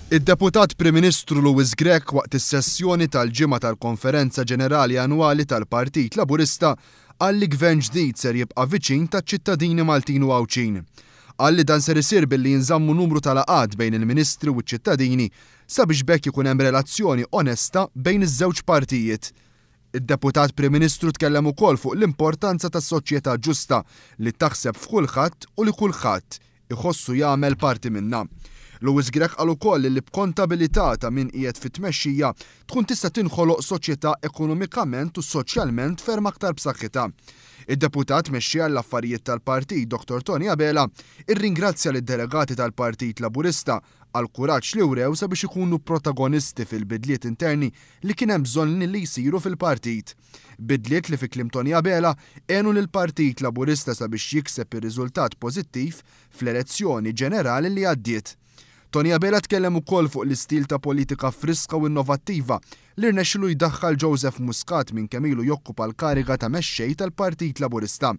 Id-Deputat Prim Ministru Louis Grech waqt is-sessjoni tal-Ġimgħa tal-Konferenza Ġenerali Annwali tal-Partit Laburista qal li Gvern ġdid ser jibqa' viċin taċ-ċittadini Maltin u Għawdxin. Qal li dan ser isir billi jinżammu numru ta' laqgħat bejn il-Ministri u ċ-ċittadini sabiex b'hekk ikun hemm relazzjoni onesta bejn iż-żewġ partijiet. Id-Deputat Prim Ministru tkellem ukoll fuq l-importanza ta' soċjetà ġusta li taħseb f'kulħadd u li kulħadd iħossu jagħmel parti minnha. Louis Grech qal ukoll li b'kontabilità ta' min qiegħed fit-tmexxija tkun tista' tinħoloq soċjetà ekonomikament u soċjalment ferm aktar b'saħħitha. Id-Deputat Mexxej għall-Affarijiet tal-Partit Dottor Tony Abela rringrazzja lid-delegati tal-Partit Laburista għall-kuraġġ li wrew sabiex ikunu protagonisti fil-bidliet interni li kien hemm bżonn li jsiru fil-partit. Bidliet li fi kliem Tony Abela għenu lill-Partit Laburista sabiex jikseb ir-riżultat pożittiv fl-elezzjoni ġenerali li għaddiet. Tony Abela tkellem ukoll fuq l-istil ta' politika friska u innovattiva li rnexxilu jdaħħal Joseph Muscat minn kemm ilu jokkupa l-kariga ta' Mexxej tal-Partit Laburista.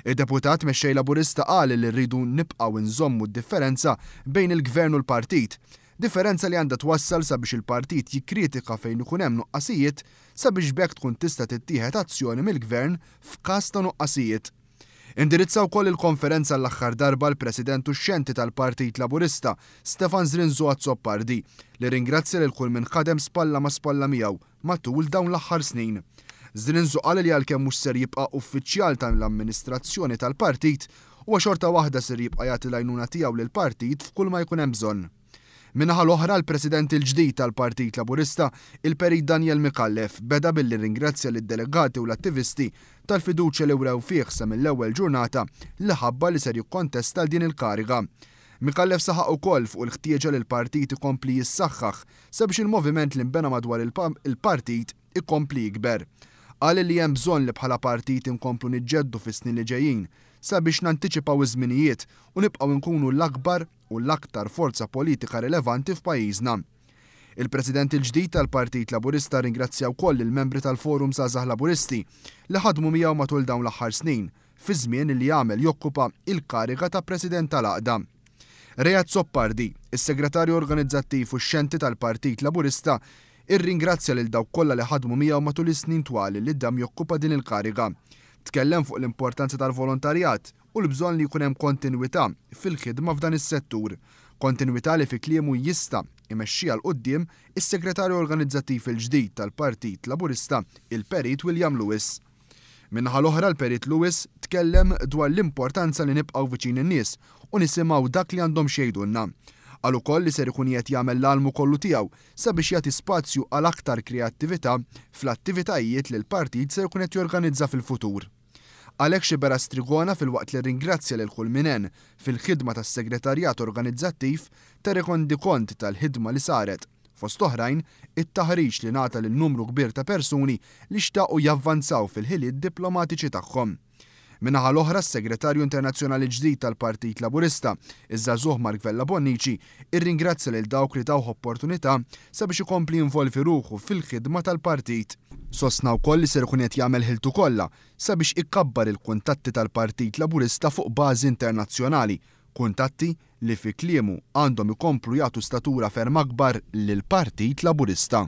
Id-Deputat Mexxej Laburista qal li rridu nibqgħu nżommu d-differenza bejn il-Gvern u l-Partit. Differenza li għandha twassal sabiex il-Partit jikkritika fejn ikun hemm nuqqasijiet sabiex b'hekk tkun tista' tittieħed azzjoni mill-Gvern f'każ ta' nuqqasijiet. Indirizza wkoll il-konferenza għall-aħħar darba l-President uxxenti tal-Partit Laburista, Stefan Zrinzo Azzopardi, li rringrazzja lil kull min ħadem spalla ma' spalla miegħu matul dawn l-aħħar snin. Zrinzo qal li għalkemm mhux ser jibqa' uffiċjal tal-amministrazzjoni tal-partit, huwa xorta waħda ser jibqa' jagħti l-għajnuna tiegħu lill-partit f'kull ma jkun hemm bżonn. Min-naħa l-oħra, l-President il-ġdid tal-Partit Laburista, il-Perit Daniel Micallef, beda billi rringrazzja lid-delegati u l-attivisti tal-fiduċja li wrew fih sa mill-ewwel ġurnata li ħabbar li ser jikkontesta għal din il-kariga. Micallef saħaq ukoll fuq il-ħtieġa li l-partit ikompli jissaħħaħ sabiex il-moviment li nbena madwar il-partit ikompli jikber. Qal li hemm bżonn li bħala partit inkomplu niġġeddu fis-snin li ġejjin sabiex nantiċipaw iż-żminijiet u nibqgħu nkunu l-akbar u l-aktar forza politika rilevanti f'pajjiżna. Il-President il-ġdid tal-Partit Laburista rringrazzja wkoll lill-membri tal-Forum Żgħażagħ Laburisti li ħadmu miegħu matul dawn l-aħħar snin fiż-żmien li għamel jokkupa il-kariga ta' President tal-għaqda. Ray Azzopardi, is-Segretarju Organizzattiv uxxenti tal-Partit Laburista, irringrazzja lil dawk kollha li ħadmu miegħu matul is-snin twal li dam jokkupa din il-kariga. Tkellem fuq l-importanza tal-volontarjat u l-bżonn li jkun hemm kontinwità fil-ħidma f'dan is-settur. Kontinwità li fi kliemu jista' imexxiha 'l quddiem is-Segretarju Organizzattiv il-ġdid tal-Partit Laburista, il-Perit William Lewis. Min-naħa l-oħra l-Perit Lewis tkellem dwar l-importanza li nibqgħu viċin in-nies u nisimgħu dak li għandhom x'jgħidulna. Qal ukoll li ser ikun qiegħed jagħmel l-almu kollu tiegħu sabiex jagħti spazju għal aktar kreattività fl-attivitajiet li l-partit ser ikun qed jorganizza fil-futur. Alex Sciberras Trigona filwaqt li rringrazzja lil kull min għen fil-ħidma tas-Segretarjat Organizzattiv ta rekondikont tal-ħidma li saret, fost oħrajn, it-taħriġ li ngħata lil numru kbir ta' persuni li xtaqu javvanzaw fil-ħiliet diplomatiċi tagħhom. Min-naħa l-oħra s-Segretarju Internazzjonali ġdid tal-Partit Laburista, iż-żagħżugħ Mark Vella Bonnici, irringrazzja lil dawk li tawh opportunità sabiex ikompli jinvolvi ruħu fil-ħidma tal-partit. Sostna wkoll li ser ikun qed jagħmel ħiltu kollha sabiex ikabbar il kuntatti tal-Partit Laburista fuq bażi internazzjonali, kuntatti li fi kliemu għandhom ikomplu jagħtu statura ferm akbar lill-Partit Laburista.